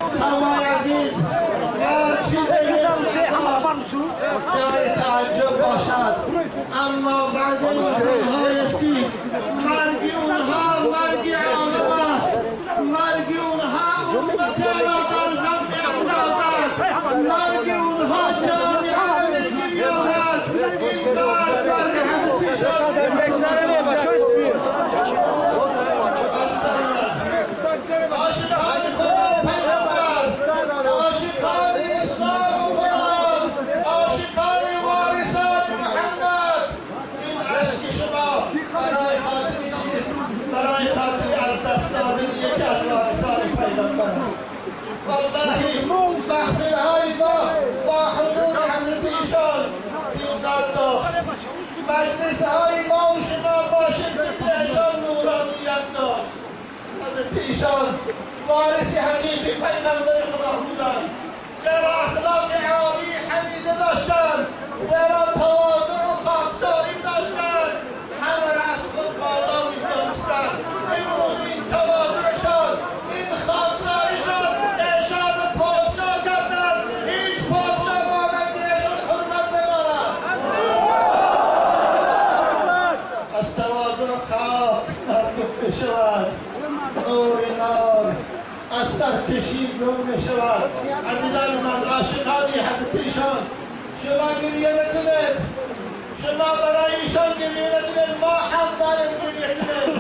عزیز هر چیزی جای تعجب باشد، اما بعضی انسان‌های است که مرگ اونها مرگ عالم است، مرگ اونها امت را در غم می‌اندازد، مرگ اونها جامعه را می‌گریاند. این مرگ مرگ حضرت ایشان. عاشقان خدا و پیغمبر، عاشقان اسلام و قرآن، عاشقان وارثان محمد، این عشق شما برای خاطر چیست؟ برای خاطر از دست دادن یکی از وارثان پیغمبر. والله محفل‌های ما با حضور حضرت ایشان زینت داشت، مجلس‌های ما و شما با شرکت ایشان نورانیت داشت. حضرت ایشان وارث حقیقی پیغمبر خدا بودند، زیرا اخلاق عالی حمیده داشتند، زیرا تواضع و خاکساری داشتند، همه را از خود بالا می‌دانستند. امروز این تواضعشان، این خاکساریشان ایشان پادشاه کردند. هیچ پادشاه مانند ایشان حرمت ندارد. از تواضع خاک مردم بشود، نور نار از سرکشی گم می‌شود. عزیزان من، عاشقانی حضرت ایشان، شما گریه نکنید، شما برای ایشان گریه نکنید، ما حق داریم گریه کنیم،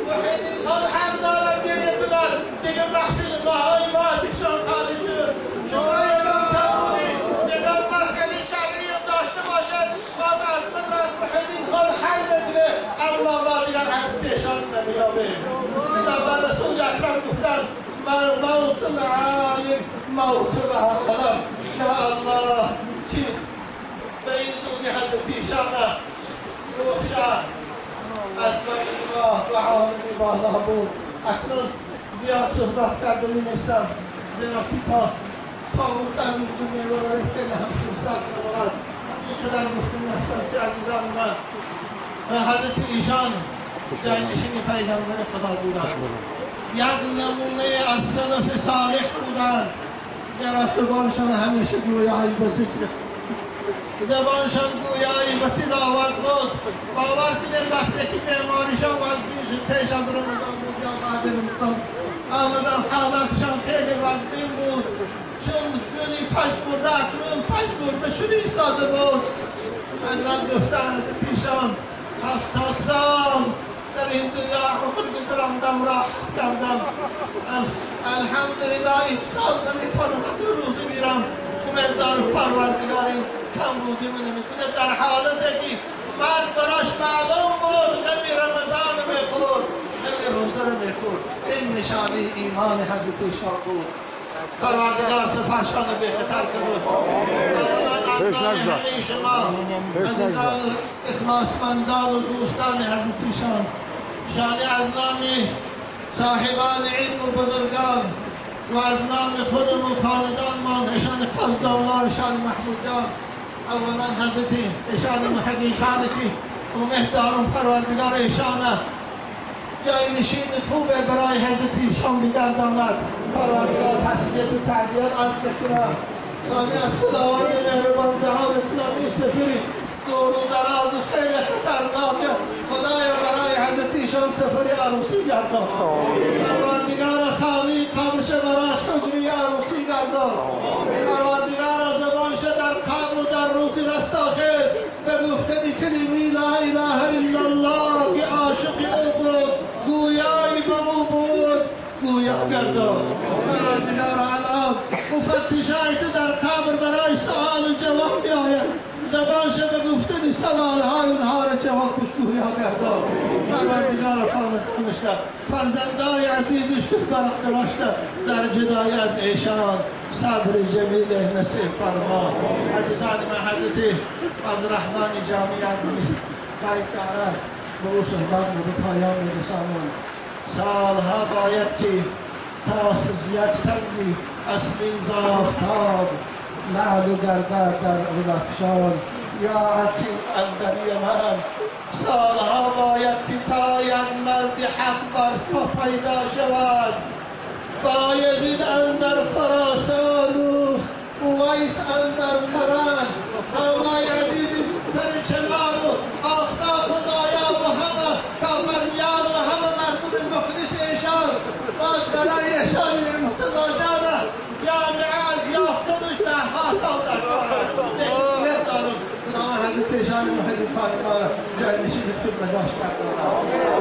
محیطین خان حق دارد گریه کند. دیگه محفل ماهای ما از ایشان خالی شد. شما یگان کمبودی، یگان مسئله شرعی داشته باشد، ما از من از محیطین خان حل میکنه، اما ما دیگر حضرت ایشان نمییابیم. بنابر رسول اکرم گفتند بر موت العالم موت العالم. یا الله چی به این زودی حضرت ایشان روحشان از الله و عالم بالا بود. اکنون زیاد صحبت کرده نیستم، زیرا که تا بودن دنیا رو خیلی هم فرصت ندارد. اینقدر گفتم هستم که عزیزان من، حضرت ایشان جانشین پیغمبر خدا بودند، یک نمونه از سلف صالح بودند، زیرا زبانشان همیشه گویایی به ذکر، زبانشان گویایی به تلاوت بود. باور کنید وقتی که بیماریشان وزنین شد، پیش از رمضان بود یا بعد رمضان آمدن، حالتشان خیلی وزنین بود، چون گلی پژمرده اکنون پژمرده شده ایستاده بود. حضرت گفتند پیشان 70 سال در این دنیا عمر گذراندم، راه کردم، الحمدلله این سال نمیتونم دو روزی میرم، امید دارم پروردگار این کم روزی من نمیکنه. در حالتی که مرگ براش معلوم بود، غم رمضان میخورد، غم روزه رو میخورد. این نشانه ایمان حضرت ایشان بود. پروردگار سفرشان به خطر کرد. اولا از نام همه شما عزیزان اخلاصمندان و دوستان حضرت ایشان، شان از نام صاحبان علم و بزرگان و از نام خودم و خاندان ما، ایشان قصدالله، ایشان محمود جان، اولا حضرت ایشان محی‌الدین خان که امید دارم پروردگار ایشان جای نشین خوب برای حضرت ایشان بگرداند. پروردگار تسلیت و تعزیت عرض بکنم. ثانی از خداوند مهربان جهان اسلامی سفیر دور و دراز و خیلی خطرناک، خدایا برای حضرت ایشان سفر عروسی گردان. پروردگار خانی قبرش براش حجره عروسی گردان. پروردگار زبانش در قبر و در روز رستاخیز به گفتن کلمه لا اله الا الله که عاشق او بود، گویای به او بود، گویا گردان. پروردگار الان مفتشای تو در قبر برای سوال و جواب میآید، زبانش به گفتن سوالهای اونها را جوابش گویا گردان. پروردگار خاندانش فرزندای عزیزش که برادراش در جدایی از ایشان صبر جمیل نصیب فرما. عزیزان من، حضرت عبدالرحمن جامی قید دارد به او صحبت به پایان میرسانم. سالها باید که تا یک سنگی اصلی زافتاب لعل گردد در رخشان. یا عقیل اندری من، سالها باید که تا یک مرد حق بر پا پیدا شود، بایزید اندر فرا Худованд муҳи пок мо ро ҷойнишини худ нигоҳ гардонад.